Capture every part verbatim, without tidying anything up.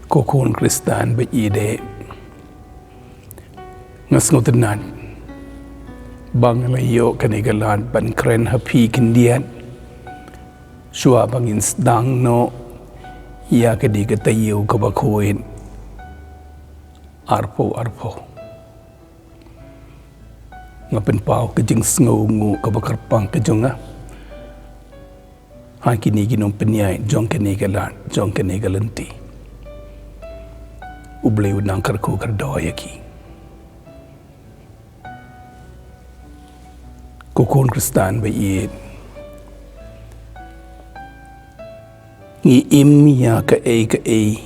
Ko khun Khristan ba ïeit, nga sngewtynnat ba nga la ïoh kane ka lad ban kren ha phi khyndiat shuwa ba ngin sdang noh ïa kane ka taïew kaba khuid arphew arphew. Nga pynpaw ka jingsngewnguh kaba kyrpang ka jong nga ha kine ki nongpynïaid jong kane ka lad, jong kane ka lynti. U Blei u nang kyrkhu kyrdoh ïa ki. Ko khun Khristan ba ïeit, ngi im ïa kaei kaei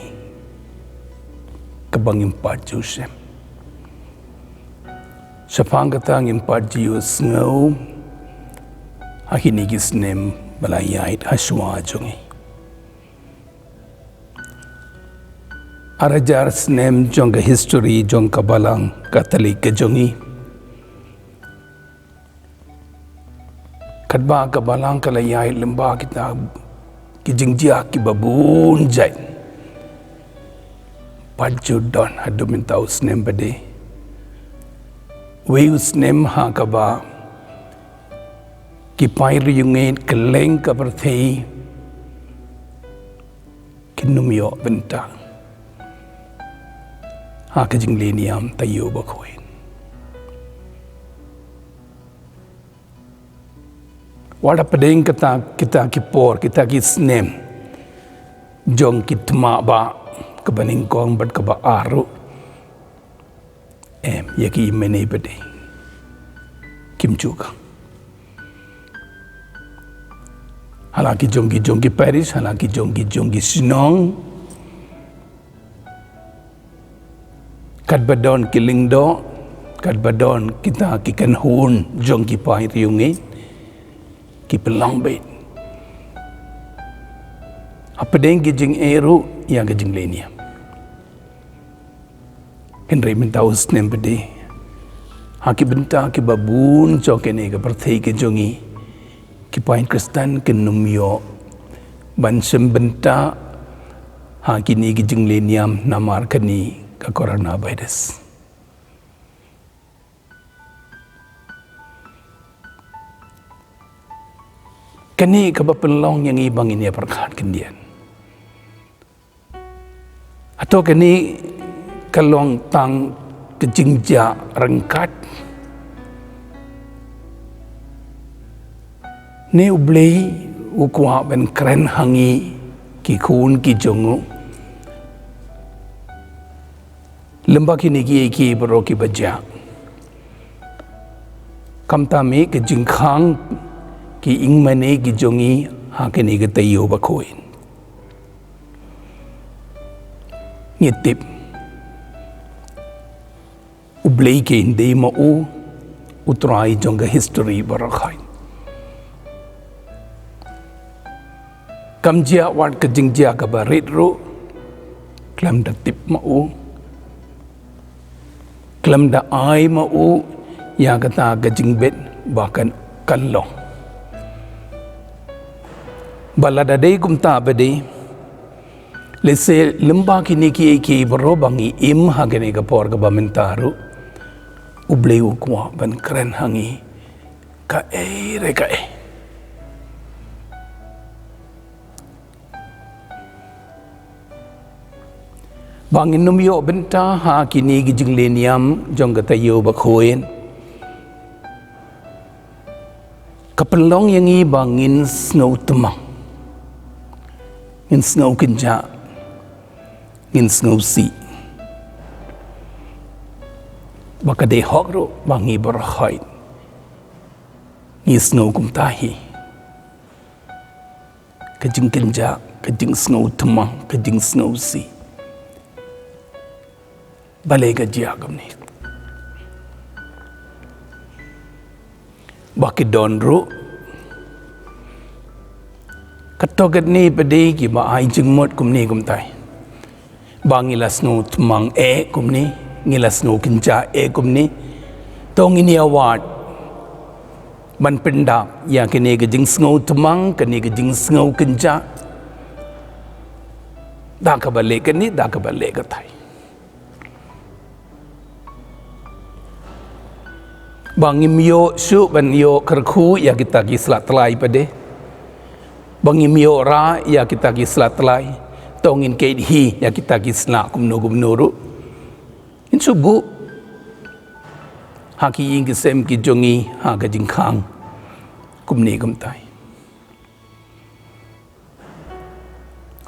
kaba ngim pat ju shem. Shaphang kata ngim pat ju sngew ha kine ki snem ba la ïaid ha shuwa jong ngi. Ar hajar snem jong ka history jong ka Balang Katholik ka jong ngi. Katba ka Balang ka la ïaid lyngba kita ki jingjia kiba bun jait, pat ju don haduh mynta u snem ba dei. Wei u snem ha kaba ki paid riewngeit kylleng ka pyrthei kin ym ïoh bynta ha ka jingleh niam taïew bakhuid. Wat hapdeng kita, kita ki por, kita ki snem jong ki thma ba kaba nyngkong bad kaba ar ruh, em, ïa ki mane ba dei kim ju kang. Hala ki jong ki jong ki parish, hala ki jong ki jong ki shnong, katba don ki lyngdoh, katba don kita ki kynhun jong ki paid riewngeit, ki pynlong beit hapdeng ki jingeh ruh ïa ka jingleh niam. Hynrei mynta u snem ba dei, ha ki bynta kiba bun jong kane ka pyrthei ka jong ngi, ki paid Khristan kin ym ïoh ban shem bynta ha kine ki jingleh niam namar kane ka coronavirus. Kane kaba pynlong ïa ngi ba ngin ïa pyrkhat khyndiat. Hato kane ka long tang ka jingjia ryngkat? Ne U Blei u kwah ban kren ha ngi ki khun ki jong u lyngba kine kiei kiei baroh kiba jia? Kumta me ka jingkhang ki ïingmane ki jong ngi ha kane ka taïew bakhuid. Ngi tip U Blei kein dei ma u, U Trai jong ka history baroh hi. Kam jia wat ka jingjia kaba rit ruh khlem da tip ma u, khlem da ai ma u ïa kata ka jingbit ba kan, kan long. Ba lada dei kumta ba dei, lehse lyngba kine kiei kiei baroh ba ngi im ha kane ka por kaba mynta ruh, U Blei u kwah ban kren ha ngi kaei re kaei. Ba ngin ym ïoh bynta ha kine ki jingleh niam jong ka taïew bakhuid, ka pynlong ïa ngi ba ngin sngew tymmen, ngin sngew kynjah, ngin sngew sih. Ba ka dei hok ruh ba ngi baroh hi ngi sngew kumta hi. Ka jingkynjah, ka jingsngew tymmen, ka jingsngew sih, balei ka jia kumne? Ba ki don ruh katto katne pat de kiba ai jingmut kumne kumtai. Ba ngi la sngew tymmen eh kumne, ngi la sngew kynjah eh kumne, to ngin ïa wad ban pyndap ïa kane ka jingsngew tymmen, kane ka jingsngew kynjah, Da kaba leh kane, da kaba leh katai. Ba ngim ïoh shuh ban ïoh kyrkhu ïa kita ki sla tlai pat de. Ba ngim ïoh rah ïa kita ki sla tlai. To ngin kait hi ïa kita ki sla kumno kumno ruh. Ngin shu buh ha ki ïing ki sem ki jong ngi ha ka jingkhang kumne kumtai.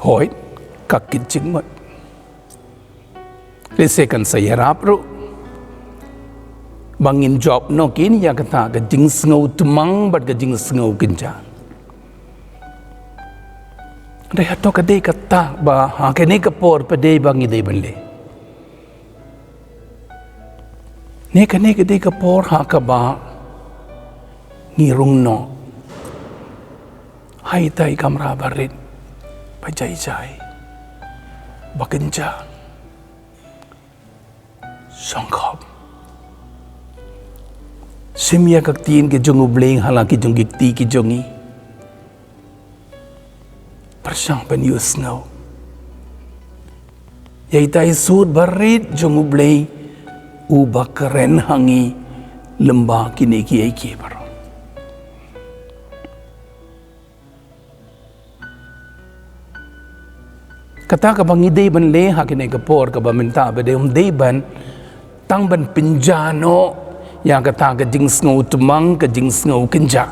Hooid, ka kit jingmut. Lehse kan sa ïarap ruh ba ngin jop noh keiñ ïa kata ka jingsngew tmang bad ka jingsngew kynja. Dei hato ka dei kata ba ha kane ka por pat de ba ngi dei ban leh? Ne kane ka dei ka por ha kaba ngi rung noh ha itai i kamra barit, ba jai jai, ba kynja, shongkhop. Sim ïa ka ktien ka jong U Blei ha la ki jong ki kti ki jong ngi. Pyrshang ban ïohsngew ïa itai i sur barit jong U Blei uba kren ha ngi lyngba kine kiei kiei baroh. Kata kaba ngi dei ban leh ha kane ka por kaba mynta pat de, ym dei ban tang ban pynja noh ïa kata ka jingsngew tmang, ka jingsngew kynja.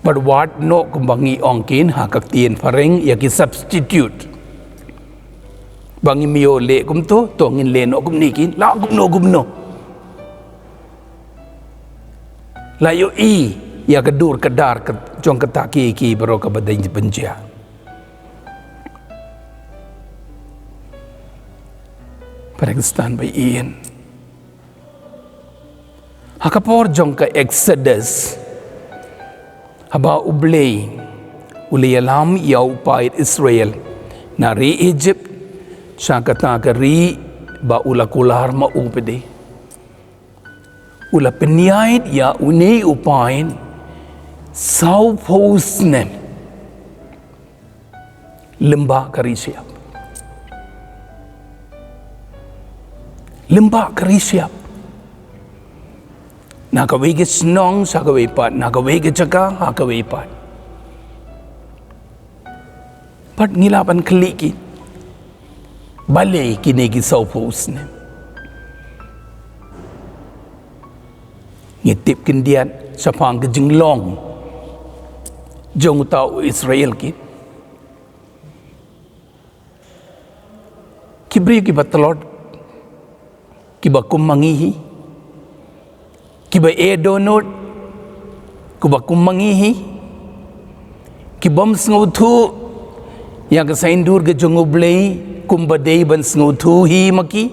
Bad wad noh kumba ngi ong keiñ ha ka ktien phareng ïa ki substitute. Ba ngim ïoh leh kumto, to ngin leh noh kumne keiñ, la kumno kumno. La ïohi ïa ka dur ka dar ka jong kata kiei kiei baroh kaba dei ban jia. Para Khristan ba ïeit, ha ka por jong ka Exodus, haba U Blei u la ïalam ïa u paid Israel na ri Egypt sha kata ka ri ba u la kular ma u pat de, u la pynïaid ïa une u paid sawphew snem lyngba ka ri shyiap. Lyngba ka ri shyiap. Na kawei ka shnong sha kawei pat, na kawei ka jaka ha kawei pat. Pat ngi lah ban kylli keiñ, balei kine ki sawphew snem? Ngi tip khyndiat shaphang ka jinglong jong uta u Israel keiñ. Ki briew kiba tlot, kiba kum ma ngi hi, kiba eh dohnud, kiba kum ma ngi hi, ki bym sngewthuh ïa ka saiñdur ka jong U Blei kumba dei ban sngewthuh hi ma ki.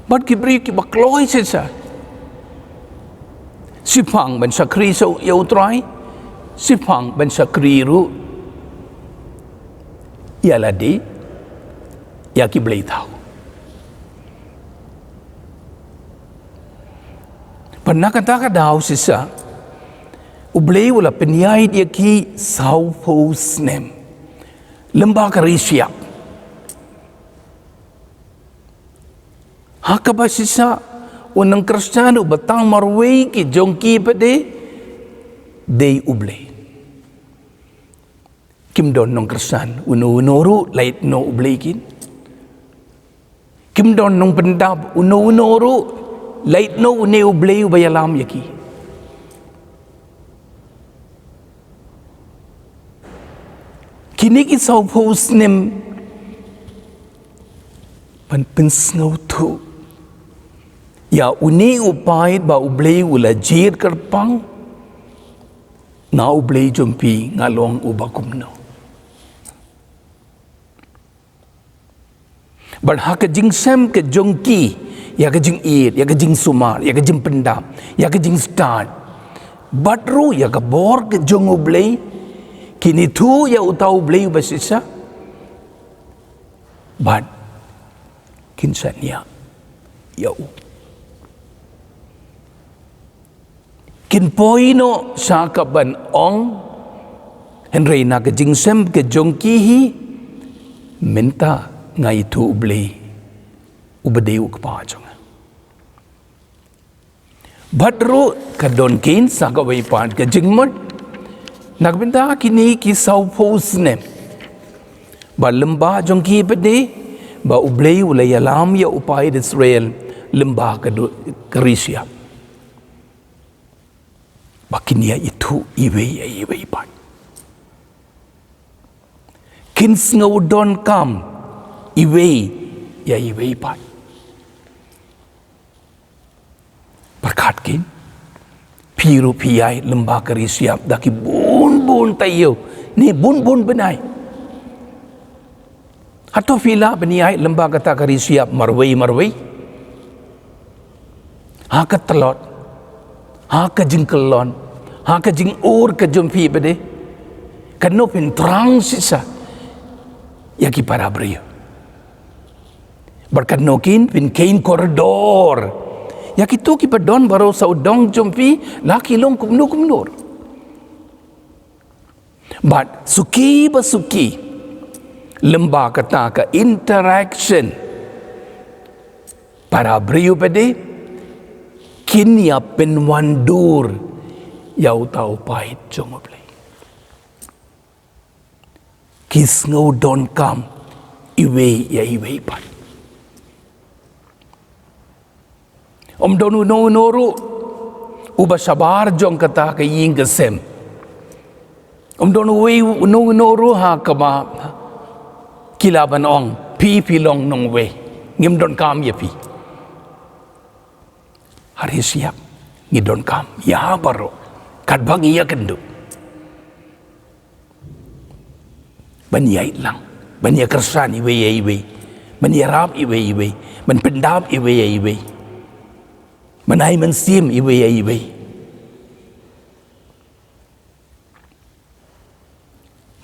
Bad ki briew kiba kloi shisha, shiphang ban shakri sha ïa U Trai, shiphang ban shakri ruh ïa lade, ïa ki blei thaw. Bad na kata ka daw shisha U Blei u la pynïaid ïa ki sawphew snem lyngba ka ri shyiap. Ha kaba shisha u nongkhristan uba tang marwei ki jong ki pat de dei U Blei. Kim don nongkhristan uno uno ruh lait noh U Blei keiñ. Kim don nongpyndap uno uno ruh lait noh une U Blei uba ïalam ïa ki. Kine ki sawphew snem ban pynsngewthuh ïa une u paid ba U Blei u la jied kyrpang. Nga U Blei jong phi, nga long uba kumno? Bad ha ka jingshem ka jong ki ïa ka jingïeit, ïa ka jingsumar, ïa ka jingpyndap, ïa ka jingstad, bad ruh ïa ka bor ka jong U Blei, kin ithuh ïa uta U Blei uba shisha. Bad kin shaniah ïa u. Kin poi noh sha ka ban ong, Hynrei na ka jingshem ka jong ki hi, mynta nga ithuh U Blei, uba dei U Kpa jong nga. Bad ruh ka don kein sa kawei pat ka jingmut, na ka bynta kine ki sawphew snem ba lyngba jong ki pat de, ba U Blei u la ïalam ïa u paid Israel lyngba ka du-, ka ri shyiap, ba kin ïa ithuh iwei ïa iwei pat. Kin sngew donkam iwei ïa iwei pat. Pyrkhat kein, phi ruh phi ïaid lyngba ka ri shyiap da ki bun bun taïew ne bun bun bnai. Hato phi lah ban ïaid lyngba kata ka ri shyiap marwei marwei? Ha ka tlot, ha ka jingkyllon, ha ka jingïoh ka jong phi pat de, katno phin thrang shisha ïa ki para briew. Bad katno kein phin kheiñ kordor ïa kito kiba don baroh sawdong jong phi, la ki long kumno kumno. Bad suki ba suki, lyngba kata ka interaction, para briew pat de kin ïa pynwandur ïa uta u paid jong U Blei. Ki sngew donkam iwei ïa iwei pat. Ym don uno uno ruh uba shabar jong kata ka ïing ka sem. Ym don uwei uno uno ruh ha kaba ki lah ban ong, phi phi long nongwei, ngim donkam ïa phi. Ha ri shyiap ngi donkam ïa baroh, katba ngi ïakynduh, ban ïaid lang, ban ïakyrshan iwei ïa iwei, ban ïarap iwei ïa iwei, ban pyndap iwei ïa iwei, ban ai mynsiem iwei ïa iwei.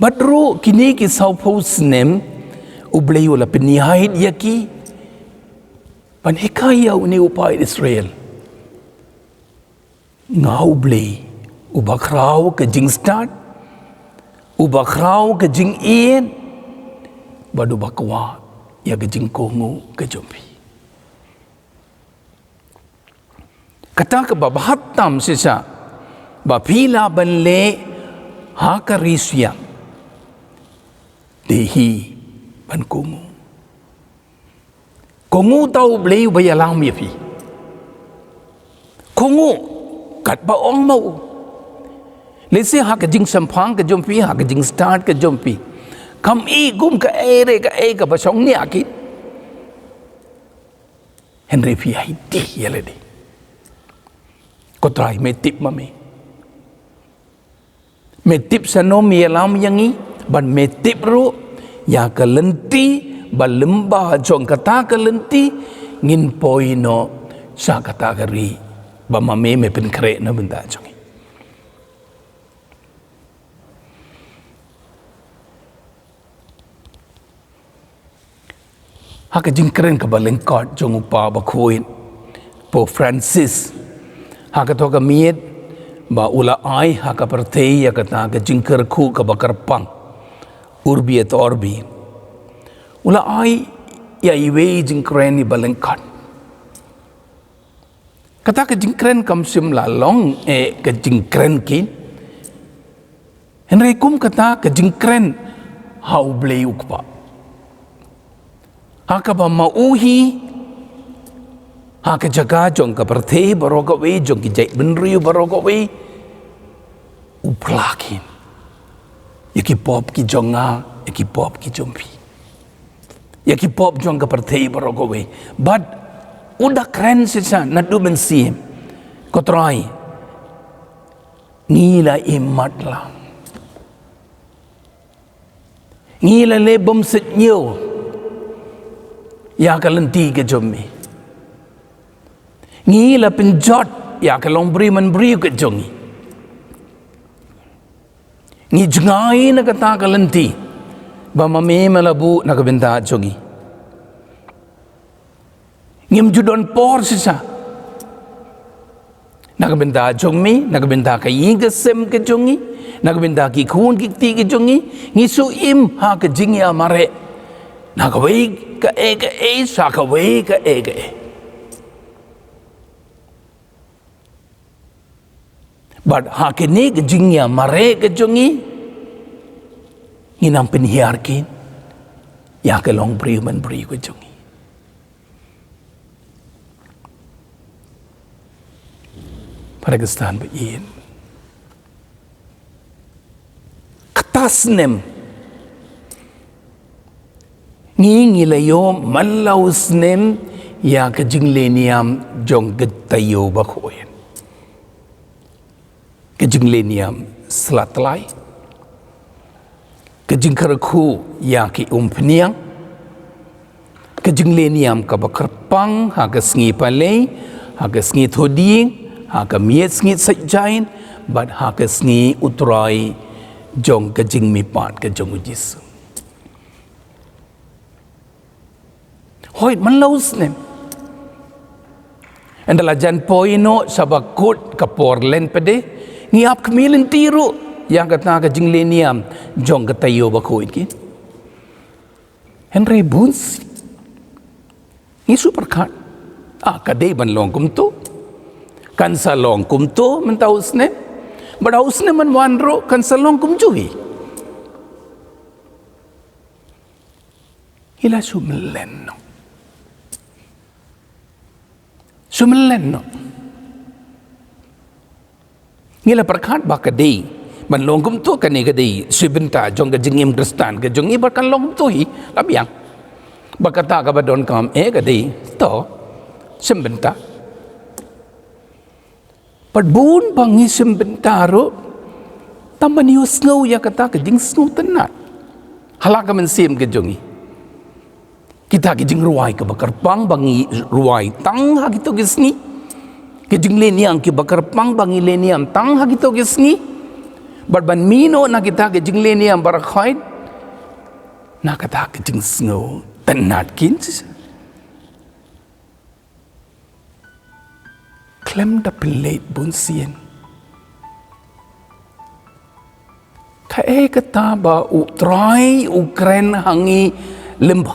Bad ruh kine ki sawphew snem U Blei u la pynïaid ïa ki ban hikai ïa une u paid Israel. Nga U Blei uba khraw ka jingstad, uba khraw ka jingïeit, bad uba kwah ïa ka jingkohnguh ka jong phi. Kata kaba bha tam shisha ba phi lah ban leh ha ka ri shyiap, dei hi ban kohnguh. Kohnguh uta U Blei uba ïalam ïa phi. Kohnguh katba ong ma u. Lehse ha ka jingshemphang ka jong phi, ha ka jingstad ka jong phi, kam i kum kaei re kaei kaba shong nia ki. Hynrei phi ïai dih ïa lade. Ko Trai, me tip ma me. Me tip shano me ïalam ïa ngi, bad me tip ruh ïa ka lynti ba lyngba jong kata ka lynti ngin poi noh sha kata ka ri ba ma me me pynkhreh na bynta jong ngi. Ha ka jingkren kaba lyngkot jong u Kpa Bakhuid, Pope Francis, ha kato ka miet ba u la ai ha ka pyrthei ïa kata ka jingkyrkhu kaba kyrpang, Urbi et Orbi, u la ai ïa iwei i jingkren iba lyngkot. Kata ka jingkren kam shym la long eh ka jingkren kein. Hynrei kum kata ka jingkren ha U Blei U Kpa, ha kaba ma u hi, ha ka jaka jong ka pyrthei baroh kawei, jong ki jaitbynriew baroh kawei, u phla kein ïa ki pop ki jong nga, ïa ki pop ki jong phi, ïa ki pop jong ka pyrthei baroh kawei. Bad u da kren shisha naduh mynsiem, ko Trai, ngi la im matlang, ngi la leh bymsniew ïa ka lynti ka jong me, ngi la pynjot ïa ka longbriew manbriew ka jong ngi. Ngi jngai na kata ka lynti ba ma me me la buh na ka bynta jong ngi. Ngim ju don por shisha Na ka bynta jong me, na ka bynta ka ïing ka sem ka jong ngi, na ka bynta ki khun ki kti ka jong ngi, ngi shu im ha ka jingïamareh na kawei ka ei ka ei sha kawei ka ei ka ei. Bad ha kane ka jingïamareh ka jong ngi, ngi nang pynhiar keiñ ïa ka longbriew manbriew ka jong ngi. Para Khristan ba ïeit, kata snem ngi ngi la ïoh man la u snem ïa ka jingleh niam jong ka taïew ba khuid. Ka jingleh niam sla tlai, ka jingkyrkhu ïa ki umphniang, ka jingleh niam kaba kyrpang ha ka sngi Palei, ha ka sngi Thohdieng, ha ka miet sngi Saitjaiñ, bad ha ka sngi U Trai jong ka jingmihpat ka jong U Jisu. Hooid, man la u snem. Ynda la jan poi noh sha ba kut ka por len pat de, ngi ap khmih lynti ruh ïa kata ka jingleh niam jong ka taïew ba khuid keiñ. Hynrei bun sien ngi shu pyrkhat, ah, ka dei ban long kumto. Kan sa long kumto mynta u snem. Bad ha u snem ban wan ruh kan sa long kumjuh hi. Ngi la shu mlien noh. Shu mlien noh. Ngi la pyrkhat ba ka dei ban long kumto, kane ka dei shi bynta jong ka jingim Khristan ka jong ngi, bad kan long kumto hi la biang. Ba kata kaba donkam eh ka dei to shi bynta. Bad bun ba ngi shim bynta ruh tang ban ïohsngew ïa kata ka jingsngewtynnat ha la ka mynsiem ka jong ngi. Kita ki jingrwai kiba kyrpang ba ngi rwai tang ha kito ki sngi, ki jingleh niam kiba kyrpang ba ngi leh niam tang ha kito ki sngi. Bad ban mih noh na kita ki jingleh niam baroh khoit na kata ka jingsngewtynnat keiñ. Khlem da pynleit bun sien, kaei kata ba U Trai u kren ha ngi lymba,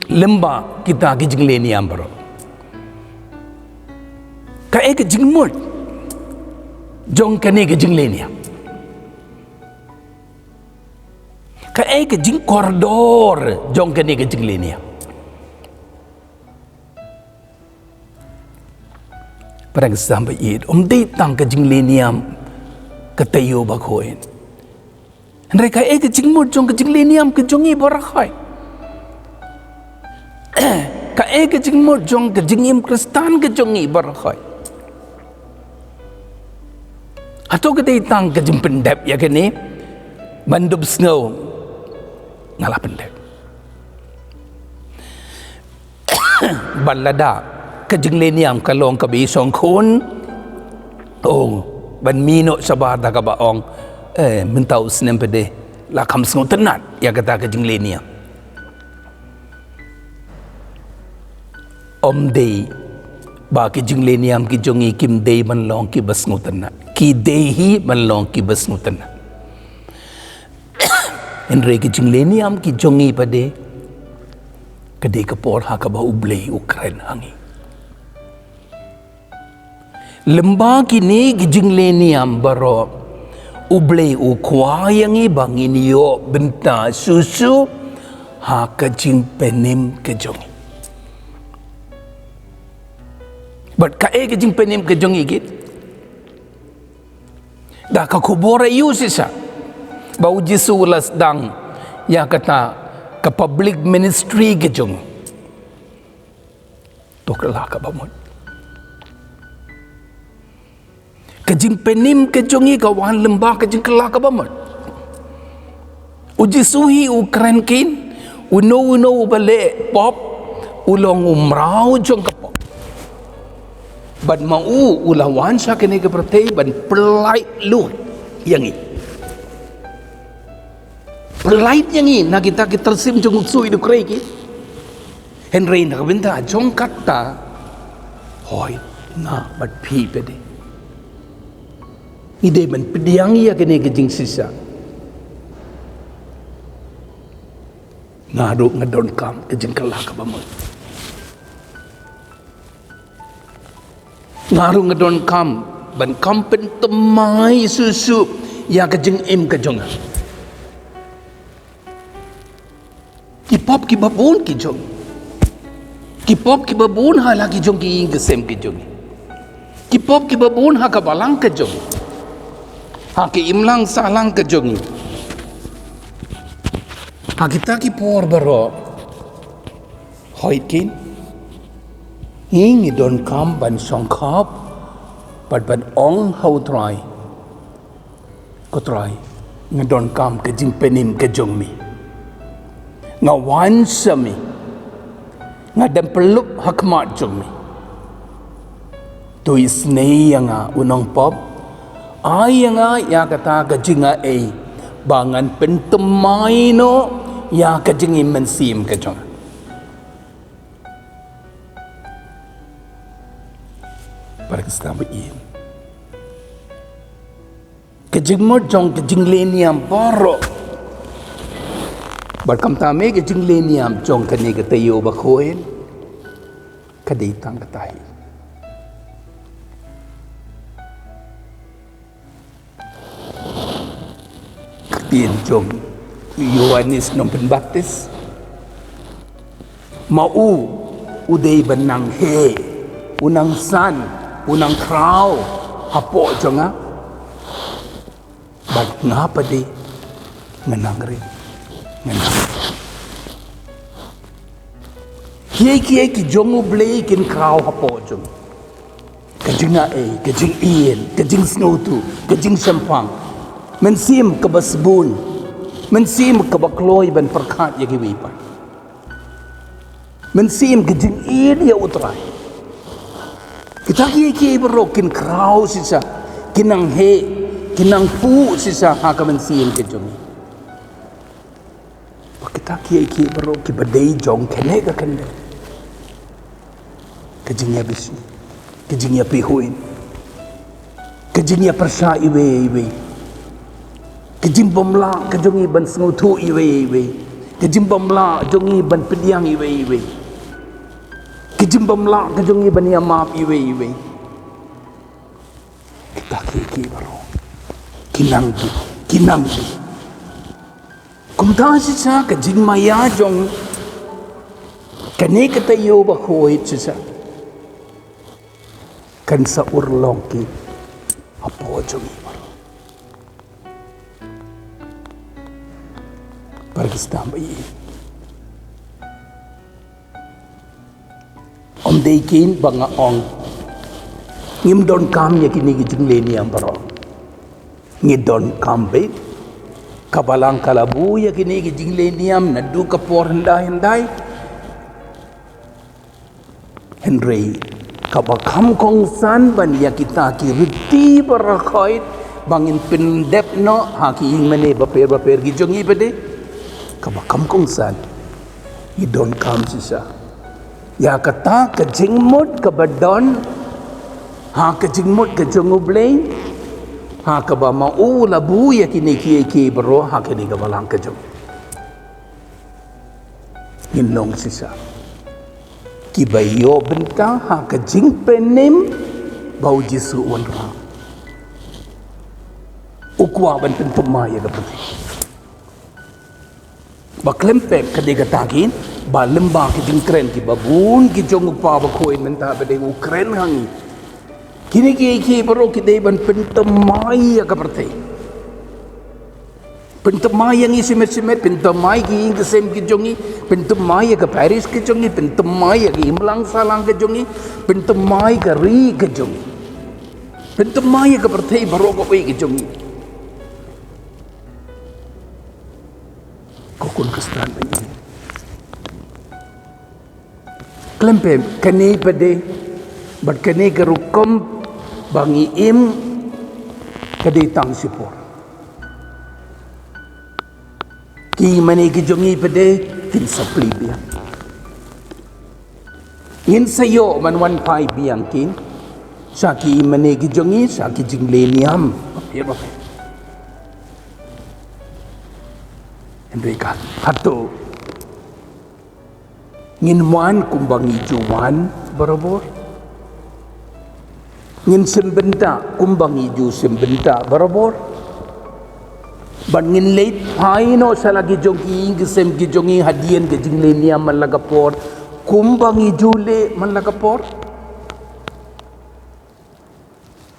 lymba kita ki jingleh niam baroh? Kaei ka jingmut jong kane ka jingleh niam? Kaei ka jingkordor jong kane ka jingleh niam? Para Khristan ba ïeit, ym dei tang ka jingleh niam ka taïew ba khuid. Hynrei kaei ka jingmut jong ka jingleh niam ka jong ngi baroh khoit? Kaei ka jingmut jong ka jingim Khristan ka jong ngi baroh khoit? Hato ka dei tang ka jingpyndep ïa kane, ban dup sngew nga la pyndep? Bad lada ka jingleh niam ka long kaba i shongkhun, oh, ban mih noh shabar da kaba ong, eh, mynta u snem pat de la kham sngewtynnat ïa kata ka jingleh niam. Ym dei ba ki jingleh niam ki jong ngi kim dei ban long kiba sngewtynnat. Ki dei hi ban long kiba sngewtynnat. Hynrei ki jingleh niam ki jong ngi pat de, ka dei ka por ha kaba U Blei u kren ha ngi. Lymba kine ki jingleh niam baroh, U Blei u kwah ïa ngi ba ngin ïoh bynta shuh shuh ha ka jingpynim ka jong ngi. Bad kaei ka jingpynim ka jong ngi keiñ? Da ka khubor aïu shisha ba U Jisu u la sdang ïa kata ka public ministry ka jong u? To kylla kaba mut. Ka jingpynim ka jong ngi ka wan lymba ka jingkylla kaba mut. U Jisu hi u kren keiñ, uno uno uba leh pop u long u mraw jong ka pop. Bad ma u u la wan sha kane ka pyrthei ban pyllait lut ïa ngi. Pyllait ïa ngi na kita ki tyrsim jong u ksuid u krei keiñ. Hynrei na ka bynta jong kata, hooid, nga bad phi pat de Ngi dei ban pdiang ïa kane ka jingshisha. Nga ruh nga donkam ka jingkylla kaba mut. Nga ruh nga donkam ban kham pynthymmai shuh shuh ïa ka jingim ka jong nga. Ki pop kiba bun ki jong. Ki pop kiba bun ha la ki jong ki ïing ki sem ki jong. Ki pop kiba bun ha ka balang ka jong. Ha ki imlang sahlang ka jong. Ha kita ki por baroh. Hooid keiñ. Ngi ngi donkam ban shongkhop bad ban ong ha U Trai. Ko Trai, nga donkam ka jingpynim ka jong me. Nga wan sha me. Nga dang pyllup ha khmat jong me. To isynei ïa nga u nongpop. Ai ïa nga ïa kata ka jingaiei ba ngan pynthymmai noh ïa ka jingim mynsiem ka jong nga. Para Khristan ba ïeit. Ka jingmut jong ka jingleh niam baroh. Bad kumta me ka jingleh niam jong kane ka taïew bakhuid. Ka dei tang kata hi. Ktien jong u Ïoannis Nongpynbaptis. Ma u, u dei ban nang heh, u nang san, u nang khraw, hapoh jong nga. Bad nga pat de, nga nang rit, nga nang rit. Kiei kiei ki jong U Blei kin khraw hapoh jong. Ka jingaiei, ka jingïeit, ka jingsngewthuh, ka jingshemphang. Mynsiem kaba sbun. Mynsiem kaba kloi ban pyrkhat ïa kiwei pat. Mynsiem ka jingïeit ïa U Trai. Kita kiei kiei baroh kin khraw shisha, kin nang heh, kin nang phuh shisha ha ka mynsiem ka jong. Ba kita kiei kiei baroh kiba dei jong kane ka khyndew. Ka jingïabishni, ka jingïapihuin, ka jingïapyrshah iwei ïa iwei. Ka jingbymlah ka jong ngi ban sngewthuh iwei ïa iwei. Ka jingbymlah jong ngi ban pdiang iwei ïa iwei. Ka jingbymlah ka jong ngi ban ïamap iwei ïa iwei. Kita kiei kiei baroh ki nang ki, ki nang ki. Kumta shisha ka jingmaïa jong kane ka taïew bakhuid shisha kan sa urlong ki hapoh jong ngi baroh. Para Khristan ba ïeit. Ym dei keiñ ba nga ong ngim donkam ïa kine ki jingleh niam baroh. Ngi donkam beit. Ka Balang ka la buh ïa kine ki jingleh niam naduh ka por hyndai hyndai. Hynrei kaba kham kongsan ban ïa kita ki riti barakhoit ba ngin pyndep noh ha ki ïing mane bapher bapher ki jong ngi pat de. Kaba kham kongsan. Ngi donkam shisha ïa kata ka jingmut kaba don ha ka jingmut ka jong U Blei, ha kaba ma u la buh ïa kine kiei kiei baroh ha kane ka Balang ka jong. Ngin long shisha kiba ïoh bynta ha ka jingpynim ba U Jisu u wanrah. U kwah ban pynthymmai ïa ka pyrthei. Ba khlem pep ka dei kata keiñ, ba lyngba ki jingkren kiba bun ki jong u kpa bakhuid mynta ba dei u kren ha ngi. Kine kiei kiei baroh ki dei ban pynthymmai ïa ka pyrthei. Pynthymmai ïa ngi shimet shimet, pynthymmai ki ïing ki sem ki jong ngi, pynthymmai ïa ka parish ki jong ngi, pynthymmai ïa ki imlang sahlang ki jong ngi, pynthymmai ka ri ki jong ngi. Pynthymmai ïa ka pyrthei baroh kawei ki jong ngi. Ko khun Khristan ba ïeit. Khlem pep kane pat de bad kane ka rukom ba ngi im ka dei tang shipor. Ki mane ki jong ngi pat de kin sa plie biang. Ngin sa ïoh ban wan phai biang keiñ. Sha ki mane ki jong ngi, sha ki jingleh niam. Bapher bapher. Hynrei ka, hato ngin wan kumba ngi ju wan barabor? Ngin sngewbynta kumba ngi ju sngewbynta barabor? Ban ngin leit phai noh sha la ki jong ki ïing ki sem ki jong ngi hadien ka jingleh niam man la ka por, kumba ngi ju leh man la ka por?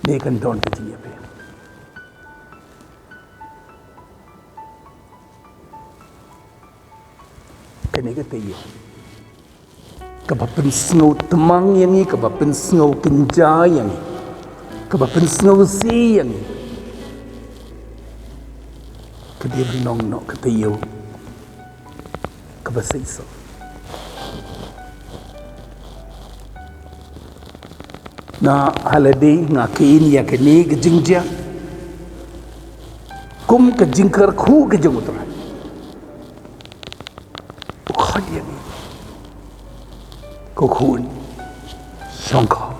Dei kan don ka jingïapher. Kane ka taïew kaba pynsngew tmang ïa ngi, kaba pynsngew kynja ïa ngi, kaba pynsngew sih ïa ngi, ka dei ban long noh ka taïew kaba seisoh. Na halade nga kheiñ ïa kane ka jingjia kum ka jingkyrkhu ka jong U Trai. U khot ïa ngi, ko khun, shong khop.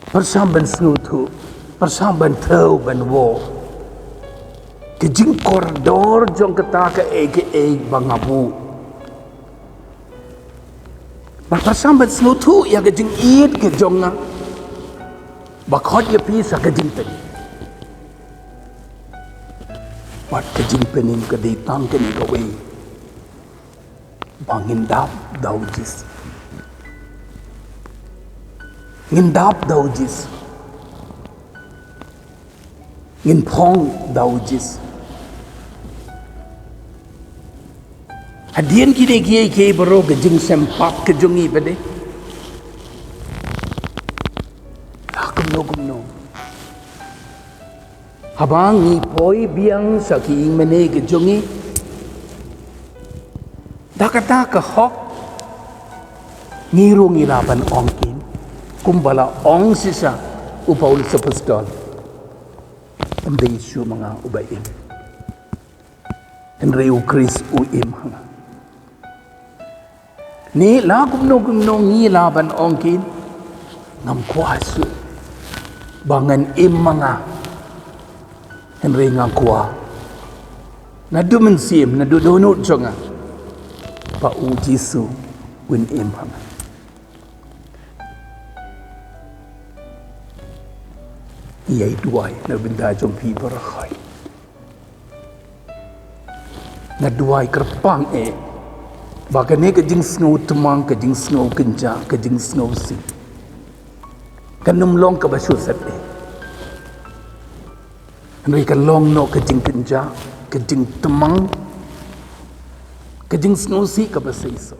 Pyrshang ban sngewthuh, pyrshang ban thew ban wad ka jingkordor jong kata kaei kaei ba nga buh. Bad pyrshang ban sngewthuh ïa ka jingïeit ka jong nga ba khot ïa phi sha ka jingpynim. Bad ka jingpynim ka dei tang kane kawei, ba ngin dap da U Jisu. Ngin dap da U Jisu. Ngin phong da U Jisu. Hadien kine kiei kiei baroh, ka jingsngewpap ka jong ngi pat de, la kumno kumno, haba ngi poi biang sha ki ïing mane ki jong ngi, da kata ka hok, ngi ruh ngi lah ban ong kein, kumba la ong shisha u Paulus Apostol: Ym dei shuh ma nga uba im, hynrei U Khrist u im ha nga. Ne la kumno kumno ngi lah ban ong kein, ngam kwah shuh ba ngan im ma nga, hynrei nga kwah naduh mynsiem, naduh dohnud jong nga, ba U Jisu un im ha nga. Ïa duwai na bynta jong phi baroh. Nga duwai kyrpang eh ba kane ka jingsngew tmang, ka jingsngew kynja, ka jingsngew sih, kan ym long kaba shu set eh, hynrei kan long noh ka jingkynja, ka jingtmang, ka jingsngew sih kaba seisoh.